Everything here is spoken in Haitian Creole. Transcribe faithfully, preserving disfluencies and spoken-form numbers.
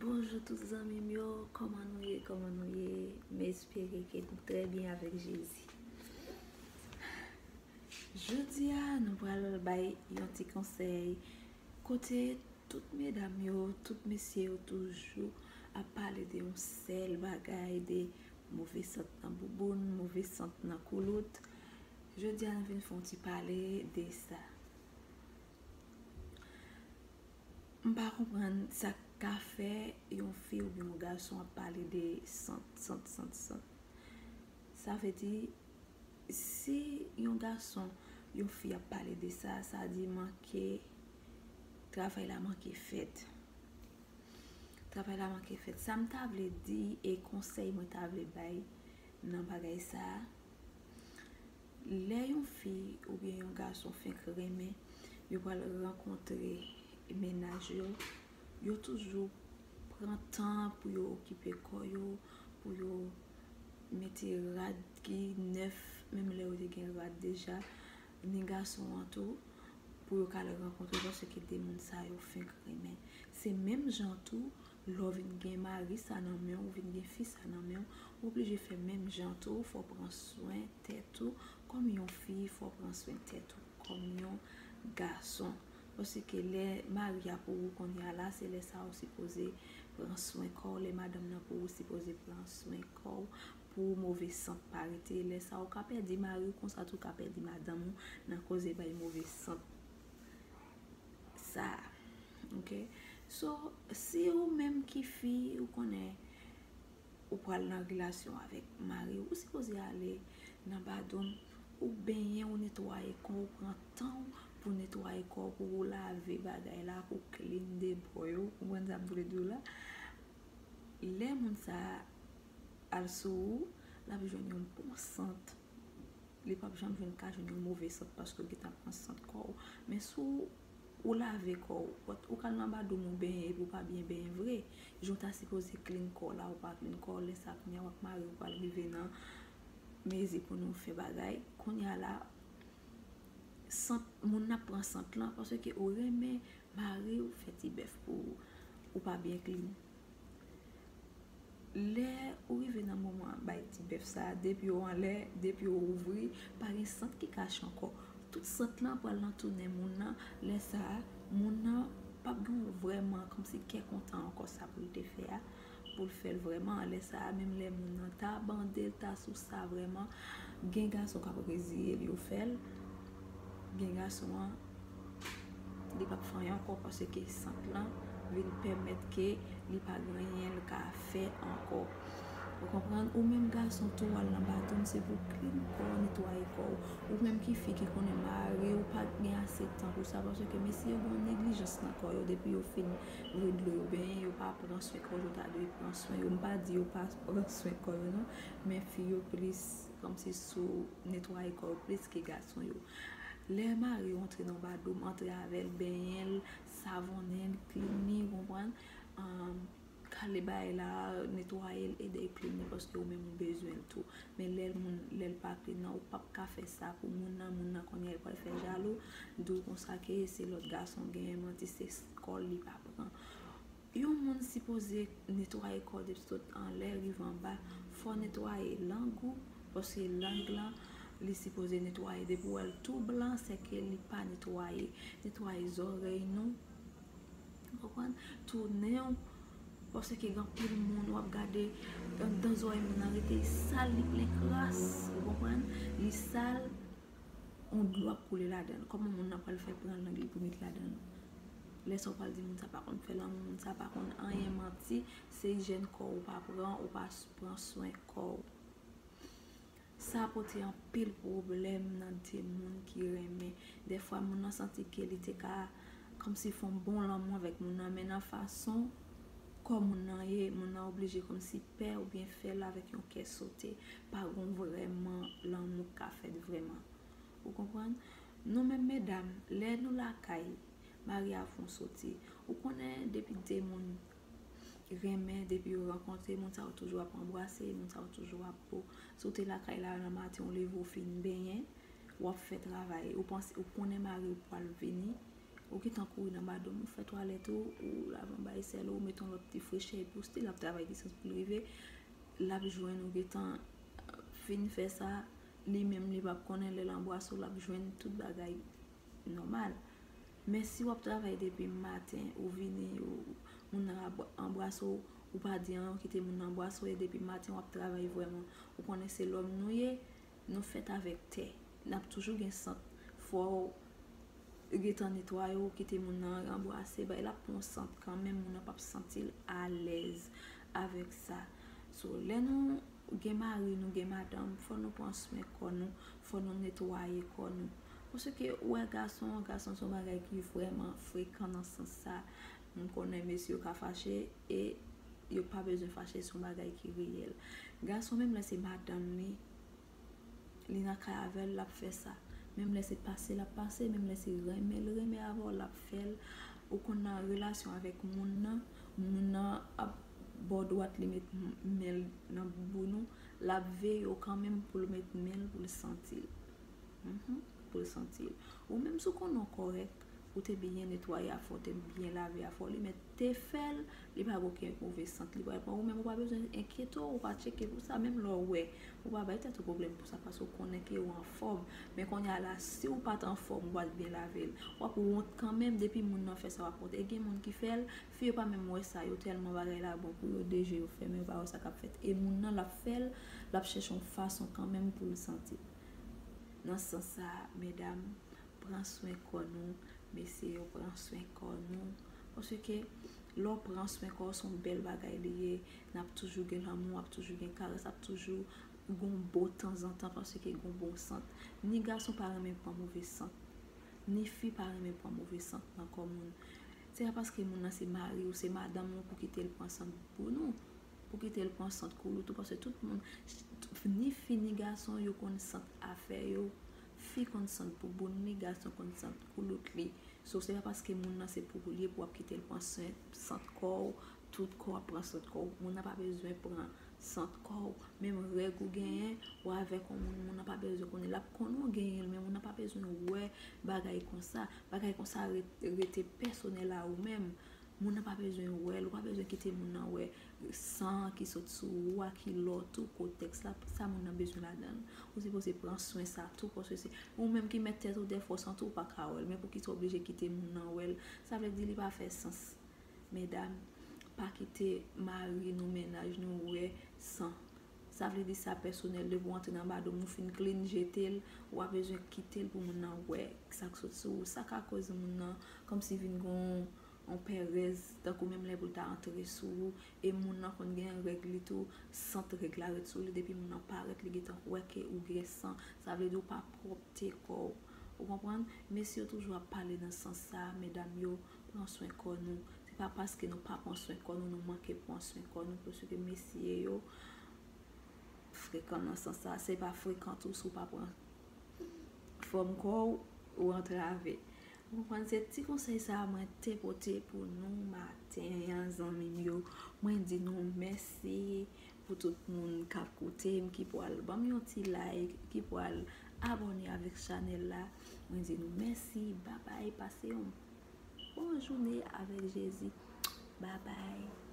Bonjou tout zanmi m yo, kòman nou ye, kòman nou ye? M espere ke nou trè byen avèk Jezi. Jodi a, nou pral bay yon ti konsèy kote tout medam yo, tout mesye yo toujou ap pale de yon sèl bagay, de move sant nan bouboun, move sant nan koulout. Jodi a, nou vin fè yon ti pale de sa. M pa konprann sa k ka fè yon fi oubyen yon gason ap pale de sant, sant, sant, sant. Sa vle di, si yon gason, yon fi ap pale de sa, sa di manke, travay la manke fèt. Travay la manke fèt. Sa m ta vle di e konsèy mwen ta vle bay nan bagay sa a, lè yon fi oubyen yon gason fenk renmen, yo pral rankontre mennaj yo, yo toujou pran tan pou yo okipe kò yo, pou yo mete rad ki nèf, menm lè yo te gen rad deja, ni gason an tou, pou yo ka al rankontre, paske de moun sa yo fenk renmen. Se menm jan tou, lè w vin gen mari sa nan men w, ou vin gen fi sa nan men w, ou oblije fè menm jan tou, fò w pran swen tèt ou, kòm yon fi, fò w pran swen tèt ou, kòm yon gason. Paske lè mari a pou ou kounye a la, se lè sa ou sipoze pran swen kò w, lè madanm nan pou ou sipoze pran swen kò w, pou move sant pa rete. Lè sa ou ka pèdi mari w, konsa tou ka pèdi madanm ou nan koze bay move sant sa a. Ok? So, si ou menm ki fi, ou konnen ou pral nan relasyon avèk mari w, ou sipoze ale nan badwoup, ou benyen, ou netwaye kò w, pran tan w pou netwaye kò w, pou ou lave bagay la, pou w clean de bò yo, ou konprann sa m vle di w la. Lè moun sa a al sou ou, l ap jwenn yon bon sant. Li p ap janm jwenn ka jwenn yon move sant paske w gentan pran sant kò w. Men si w, ou lave kò w, ou ka al nan badwoup ou benyen epi w pa byen benyen vre. Jan w ta sipoze clean kò w la, ou pa clean kò w, lè sa a kounye a w ak mari w pral rive nan mezi pou nou fè bagay. Kounye a la, sant, moun nan ap pran sant lan paske ou renmen mari w fè ti bèf pou ou, ou pa byen clean. Lè ou rive nan moman bay ti bèf sa a, de pye w anlè, de pye w ouvri, pa gen sant ki kache ankò. Tout sant lan pral nan tou nen moun nan. Lè sa a, moun nan p ap gen yon vrèman kòmsi kè kontan ankò sa pou l te fè a, pou l fè l vrèman. Lè sa a, menm lè moun nan ta bande l, ta sou sa vrèman, gen gason k ap reziye l, yo fè l. Gen gason an, li p ap fè anyen ankò paske sant lan vin pèmèt ke li pa gen anyen l ka fè ankò. Ou konprann? Ou menm gason tou, w al nan badwoup, se pou w clean kò w, netwaye kò w. Ou menm ki fi ki konnen mari w pa gen ase tan pou sa, paske mesye yo gen yon neglijans nan kò yo, depi yo fin vre dlo yo benyen, yo pa pran swen kò yo, yo ta dwe pran swen yo. M pa di yo pa pran swen kò yo non, men fi yo plis kòmsi sou netwaye kò yo plis ke gason yo. Lè mari w antre nan badwoup, antre avè l, benyen l, savonnen l, clean li, ou konprann? Ahn, kale bagay la, netwaye l, ede l clean li, paske ou menm ou bezwen l tou. Men lè l moun, lè l pa clean nan, ou p ap ka fè sa pou moun nan, moun nan kounye a l pral fè jalou, di w konsa ke se lòt gason genyen, manti, se kò l li pa pran. Yon moun sipoze netwaye kò l depi sot anlè rive anba. Fò w netwaye lang ou, paske lang lan, li sipoze netwaye. Depi w wè l tou blan, sèke li pa netwaye. Netwaye zòrèy nou, ou konprann? Tou nen w, paske gen anpil moun, w ap gade anndan zòrèy moun nan rete sal, li plen kras, ou konprann? Li sal, yon dlo ap koule ladan l. Kòman moun nan pral fè pran lang li pou met ladan l? Lè sa w pral di moun sa pa konn fè lanmou, moun sa pa konn anyen, manti, se ijyèn kò w ou pa pran, ou pa s-, pran swen kò w. Sa pote anpil pwoblèm nan de moun ki renmen. Dèfwa moun nan santi ke li te ka kòmsi fè yon bon lanmou avèk moun nan, men nan fason kò moun nan ye, moun nan oblije kòmsi pè oubyen fè l avèk yon kè sote. Pa gon vrèman lanmou k ka fèt vrèman. Ou konprann? Nou menm medam, lè nou lakay, mari a fè yon soti. Ou konnen depi de moun renmen, depi yo rankontre, moun sa yo toujou ap anbrase, moun sa yo toujou ap bo. Si w te lakay la nan maten, ou leve, ou fin benyen, w ap fè travay. Ou panse, ou konnen mari w pral vini, Ou gentan kouri nan badòm, ou fè twalèt ou, ou lave yon bay sèl ou, ou met yon lòt ti frechè, epi w still ap travay ki sans pou l rive. L ap jwenn ou gentan fin fè sa, li menm li p ap konnen lè l anbrase w, l ap jwenn tout bagay nòmal. Men si w ap travay depi maten, ou vini, ou, moun nan ap anbrase w, ou pa di anyen, ou kite moun nan anbrase w, e depi maten w ap travay vrèman. Ou konnen se lòm nou ye, nou fèt avèk tè. N ap toujou gen sant. Fò w gentan netwaye w, kite moun nan anbrase, bay l ap pran sant kanmenm, moun nan p ap santi l alèz avèk sa. So, lè nou gen mari, nou gen madanm, fò nou pran swen kò nou, fò nou netwaye kò nou. Paske ou wè gason, gason se yon bagay ki vrèman frekan nan sans sa. M konnen mesye yo ka fache e yo pa bezwen fache, se yon bagay ki reyèl. Gason menm lè se madanm li, li nan kay avè l, l ap fè sa. Menm lè se pase l ap pase, menm lè se renmen l renmen avè w, l ap fè l. Ou konn nan relasyon avèk moun nan, moun nan ap bò dwat li met men l nan bouboun ou, l ap veye w kanmenm pou l met men l pou l santi l. Mhm, pou l santi l. Ou menm si w konnen w kòrèk, ou te byen netwaye afè w, te byen lave afè w, li mèt te fè l, li pa gen okenn move sant, li pral pran. Ou menm ou pa bezwen enkyete w, ou pa tcheke pou sa, menm lè w wè, ou pa bay tèt ou pwoblèm pou sa, paske w konnen ke w anfòm. Men kounye a la, si w pa t anfòm, ou pa t byen lave l, w ap wont kanmenm, depi moun nan fè sa, w ap wont. E gen moun ki fè l, fi yo pa menm wè sa, yo tèlman bagay la bon pou yo, de je yo fèmen, yo pa wè sa k ap fèt. E moun nan, l ap fè l, l ap chèche yon fason kanmenm pou l santi l. Nan sans sa, medam, pran swen kò nou, mesye yo, pran swen kò nou. Paske lè w pran swen kò w, se yon bèl bagay li ye. N ap toujou gen lanmou, ap toujou gen karès, ap toujou gon bo tanzantan, paske gon bon sant. Ni gason pa renmen pran move sant, ni fi pa renmen pran move sant nan kò moun. Se pa paske moun nan se mari w, se madanm ou pou kite l pran sant pou nou, pou kite l pran sant koulout ou, paske tout moun, ni fi ni gason, yo konn sant afè yo. Fi konn sant bouboun li, gason konn sant koulout li. So, se pa paske moun nan se pou ou li ye pou w ap kite l pran sant kò w, tout kò w ap pran sant kò w. Moun nan pa bezwen pran sant kò w. Menm règ ou genyen, ou avèk yon moun, moun nan pa bezwen konnen. L ap konnen w genyen l, men moun nan pa bezwen wè bagay konsa. Bagay konsa re-, rete pèsonèl a ou menm. Moun nan pa bezwen wè l, ou pa bezwen kite moun nan wè san ki sot sou ou a, ki lòt ou, kotèks la, sa moun nan bezwen ladan l. Ou sipoze pran swen sa tou, paske se ou menm ki mèt tèt ou, dèfwa w santi w pa ka wè l, men poukisa w oblije kite moun nan wè l? Sa vle di li pa fè sans. Medam, pa kite mari nou, mennaj nou wè san. Sa vle di sa pèsonèl, depi w antre nan badòm, ou fin clean, jete l, ou pa bezwen kite l pou moun nan wè sa k sot sou ou. Sa ka koz moun nan kòmsi vin gon yon pèrèz, tankou menm lè pou l ta antre sou ou, e moun nan konn gen règ li tou, sant règ la ret sou li, depi moun nan parèt, li gentan wè ke ou gen san, sa vle di ou pa pwòpte kò w. Ou konprann? Mesye yo toujou ap pale nan sans sa, medam yo, pran swen kò nou. Se pa paske nou pa pran swen kò nou, nou manke pran swen kò nou, paske mesye yo frekan nan sans sa, se pa frekan tou si w pa pran fòm kò w, ou antrave. Ou konprann, se ti konsèy sa a mwen te pote pou nou maten an, zanmi m yo. Mwen di nou mèsi pou tout moun k ap koute m, ki pral ban m yon ti like, ki pral abòne avèk chanèl la. Mwen di nou mèsi, babay, pase yon bon jounen avèk Jezi. Babay.